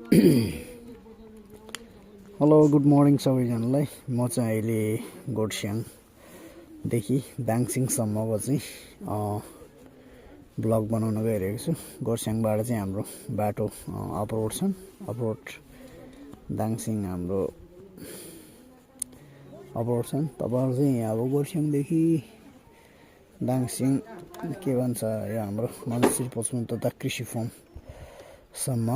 Hello good morning सबैजनालाई। म चाहिँ अहिले गोर्स्याङदेखि दाङसिङसम्मको चाहिँ ब्लग बनाउन गइरहेको छु। गोर्स्याङबाट चाहिँ हाम्रो बाटो अपरोड छन्, अपरोड दाङसिङ हाम्रो अपरोड छन्। तपाईँहरू चाहिँ अब गोर्स्याङदेखि दाङसिङ के भन्छ यो हाम्रो मनश्री पच्मुन तथा कृषि फर्मसम्म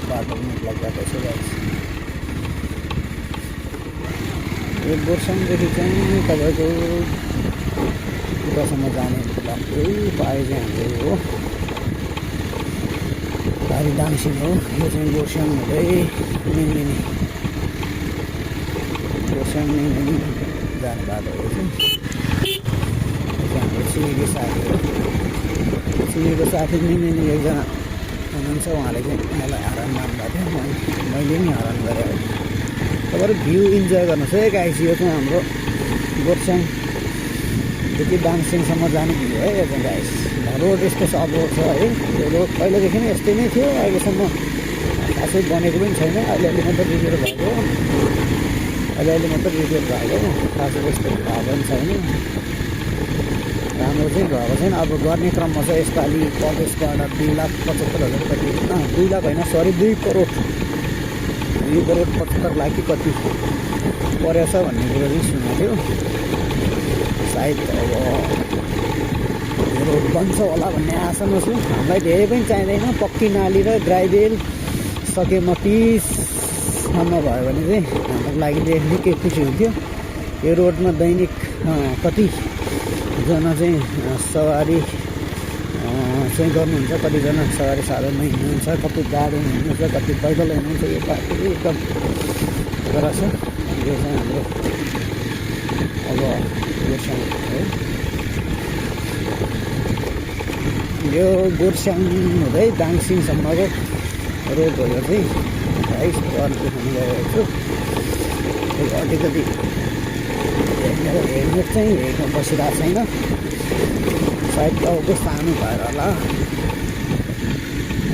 बाटो पनि लग्दाको छ। यो गोर्स्याङदेखि चाहिँ तपाईँको उतासम्म जाने बाटो पाए चाहिँ हाम्रो हो भारी दाङसिङ हो। यो चाहिँ गोर्स्याङ हुँदै निम्लिने गोर्स्याङ निम्लिने जाने बाटो हो। हाम्रो छिमेकी साथी हो, छिमेकीको साथी निम्लिने एकजना हुनुहुन्छ, उहाँले चाहिँ मलाई हरान मान्नुभएको थियो, मैले नि हरान गरेँ। तपाईँहरू भ्यू इन्जोय गर्नुहोस् है गाइस। यो चाहिँ हाम्रो गोर्स्याङदेखि दाङसिङसम्म जाने भ्यू है यो चाहिँ गाइस। रोड यस्तो अपरोड छ है। यो रोड पहिलादेखि नै यस्तै नै थियो, अहिलेसम्म खासै बनेको पनि छैन। अहिले मात्रै रिपेयर भएको, अहिले मात्रै रिपेयर भएको, खासै यस्तो भएको पनि छैन, राम्रो चाहिँ भएको छैन। अब गर्ने क्रममा छ। यसपालि प्रदेशबाट 2,75,000 कति 2 लाख होइन सरी 2 करोड 75 लाख कि कति परेछ भन्ने कुरो चाहिँ सुनेको थियो। सायद अब रोड बन्छ होला भन्ने आशामा छु। हामीलाई धेरै पनि चाहिँदैन, पक्की नाली र ड्राइभवेल सकेमा 30सम्म भयो भने चाहिँ हाम्रो लागि निकै खुसी हुन्थ्यो। यो रोडमा दैनिक कतिजना चाहिँ सवारी चाहिँ गर्नुहुन्छ, कतिजना सवारी साधनमा हिँड्नुहुन्छ, कति गाडीमा हिँड्नुहुन्छ, कति पैदल हिँड्नुहुन्छ। यो बाटो एकदम गरा छ। यो चाहिँ हाम्रो अब गोर्स्याङ है। यो गोर्स्याङ हुँदै दाङसिङसम्मको रोड हो। यो चाहिँ है देखाउनु गइरहेको छु। अलिकति हेलमेट चाहिँ हेर्न बसिरहेको छैन, सायद टाउको सानो भएर होला।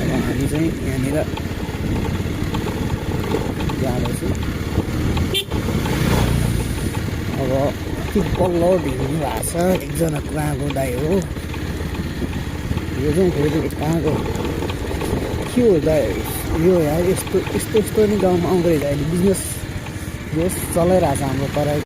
अब हामी चाहिँ यहाँनिर जाँदैछु। अब अति बल्ल ढिल्नु भएको छ। एकजना कहाँको दाइ हो यो चाहिँ, फेरि कहाँको के हो दाइ यो यार। यस्तो नि गाउँमा अङ्ग्रेज अहिले बिजनेस चलाइरहेको छ हाम्रो तराई।